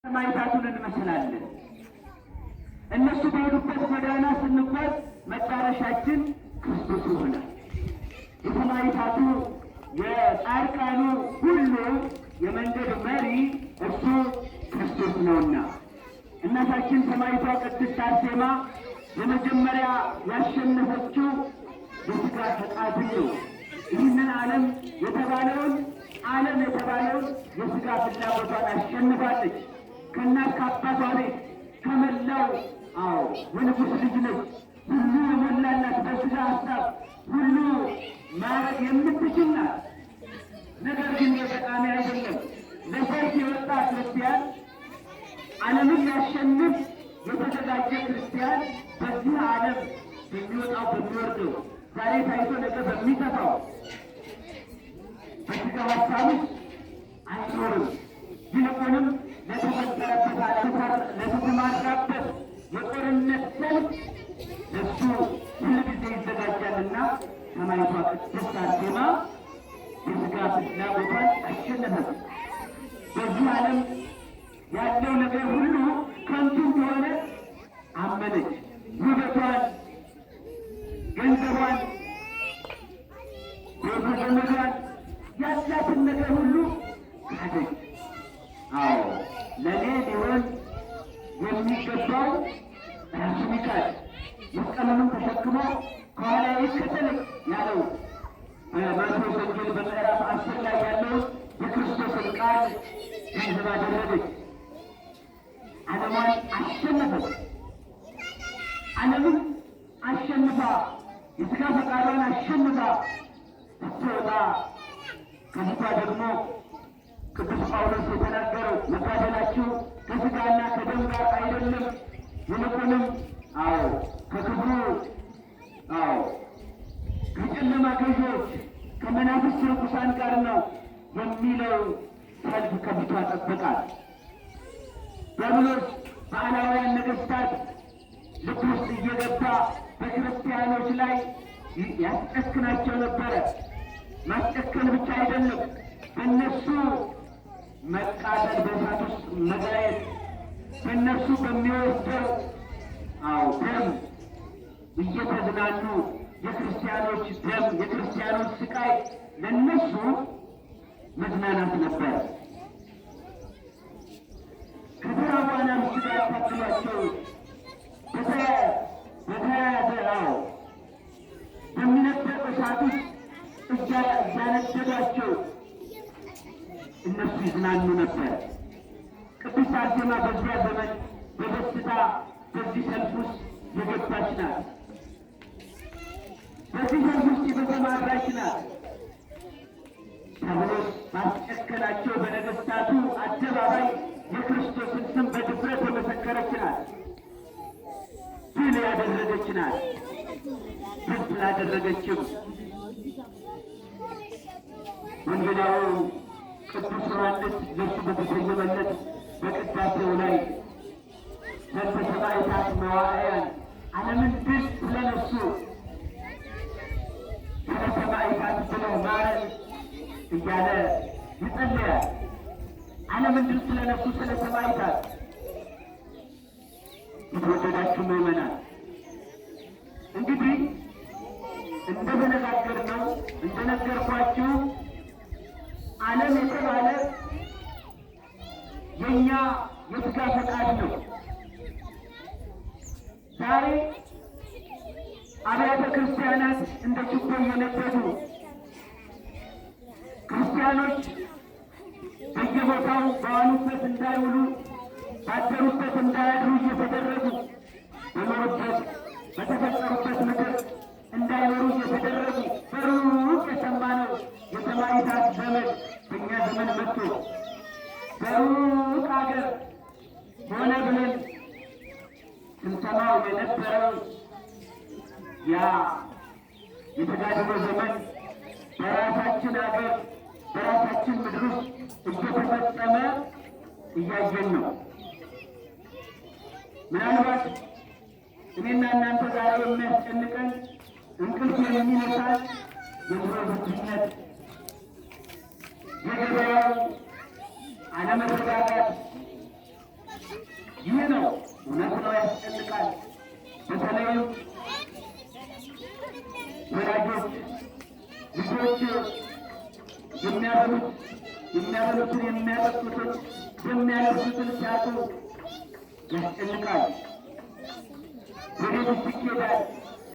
ሰማዕታቱን እንመስላለን። እነሱ በሄዱበት ጎዳና ስንጓዝ መዳረሻችን ክርስቶስ ይሆናል። የሰማዕታቱ የጻድቃኑ ሁሉ የመንገድ መሪ እርሱ ክርስቶስ ነውና እናታችን ሰማዕቷ ቅድስት አርሴማ የመጀመሪያ ያሸነፈችው የሥጋ ፈቃድን ነው። ይህንን ዓለም የተባለውን ዓለም የተባለውን የሥጋ ፍላጎቷን አሸንፋለች። ከእናት ከአባቷ ቤት ከመላው አዎ የንጉሥ ልጅ ነች። ሁሉ የሞላላት በሥጋ ሀሳብ ሁሉ ማድረግ የምትችል ናት። ነገር ግን የጠቃሚ አይደለም። ለሰልፍ የወጣ ክርስቲያን፣ ዓለምን ሊያሸንፍ የተዘጋጀ ክርስቲያን በዚህ ዓለም በሚወጣው በሚወርደው፣ ዛሬ ታይቶ ነገ በሚጠፋው በሥጋ ሀሳብ ውስጥ አይኖርም። ይልቁንም ለተፈጠረበት፣ ለተሰማራበት የጦርነት ሰልፍ ለሱ ሁልጊዜ ይዘጋጃልና ሰማዕቷ ቅድስት አርሴማ የሥጋ ፍላጎቷን አሸነፈች። በዚህ ዓለም ያለው ነገር ሁሉ ከንቱ እንደሆነ አመነች። ውበቷን፣ ገንዘቧን፣ ቤተ ዘመዷን፣ ያላትን ነገር ሁሉ ካደች። አዎ ለእኔ ሊሆን የሚገባው ራሱን ይካድ፣ መስቀሉንም ተሸክሞ ከኋላ ይከተለኝ ያለው በማቴዎስ ወንጌል በምዕራፍ 10 ላይ ያለውን የክርስቶስን ቃል ገንዘብ አደረገች። ዓለሟን አሸነፈች። ዓለምን አሸንፋ፣ የሥጋ ፈቃዷን አሸንፋ ስትወጣ ከፊቷ ደግሞ ቅዱስ ጳውሎስ የተናገረው መጋደላችሁ ከሥጋና ከደም ጋር አይደለም፣ ይልቁንም አዎ ከክፉ፣ አዎ ከጨለማ ገዢዎች፣ ከመናፍስት ርኩሳን ጋር ነው የሚለው ሰልፍ ከፊቷ ጠበቃት። ዲያብሎስ በአላውያን ነገሥታት ልብ ውስጥ እየገባ በክርስቲያኖች ላይ ያስጨክናቸው ነበረ። ማስጨከን ብቻ አይደለም፣ በእነሱ መቃጠል፣ በእሳት ውስጥ መጋየት፣ በእነርሱ በሚወስደው አዎ ደም እየተዝናኑ፣ የክርስቲያኖች ደም፣ የክርስቲያኖች ስቃይ ለነሱ መዝናናት ነበር። ከተራቡ አናብስት ጋር ታግሏቸው በተያያዘ አዎ በሚነደቅ እሳት ውስጥ እያነደዷቸው እነሱ ይዝናኑ ነበር። ቅድስት አርሴማ በዚያ ዘመን በደስታ በዚህ ሰልፍ ውስጥ የገባች ናት። በዚህ ሰልፍ ውስጥ የተሰማራች ናት። ዲያብሎስ ባስጨከናቸው በነገሥታቱ አደባባይ የክርስቶስን ስም በድፍረት የመሰከረች ናት። ድል ያደረገች ናት። ድል ስላደረገችም ወንጌላዊው ቅዱስ ዮሐንስ ለእሱ በተሰየመለት በቅዳሴው ላይ በእንተ ሰማዕታት መዋዕያን፣ ዓለምን ድል ስለነሱ ስለ ሰማዕታት ብለህ ማረን እያለ ይጸልያል። ዓለምን ድል ስለነሱ ስለ ሰማዕታት። የተወደዳችሁ ምዕመናን፣ እንግዲህ እንደተነጋገርነው፣ እንደነገርኳችሁ ዓለም የተባለ የእኛ የሥጋ ፈቃድ ነው። ዛሬ አብያተ ክርስቲያናት እንደ ችቦ እየነደዱ፣ ክርስቲያኖች በየቦታው በዋሉበት እንዳይውሉ፣ ባደሩበት እንዳያድሩ እየተደረጉ፣ በኖሩበት በተፈጠሩበት ምድር እንዳይኖሩ እየተደረጉ፣ በሩቅ የሰማነው የሰማዕታት ዘመን በእኛ ዘመን መጥቶ፣ በሩቅ አገር ሆነ ብለን ስንሰማው የነበረው ያ የተጋድሎ ዘመን በራሳችን አገር በራሳችን ምድር ውስጥ እየተፈጸመ እያየን ነው። ምናልባት እኔና እናንተ ዛሬ የሚያስጨንቀን፣ እንቅልፍ የሚነሳን የኑሮ ውድነት፣ የገበያው አለመረጋጋት፣ እውነት ነው፣ ያስጨንቃል። በተለይም ወላጆች ልጆች የሚያበሉት የሚያበሉትን የሚያጠጡትን የሚያለብሱትን ሲያጡ ያስጨንቃል። ወዴትስ ይኬዳል?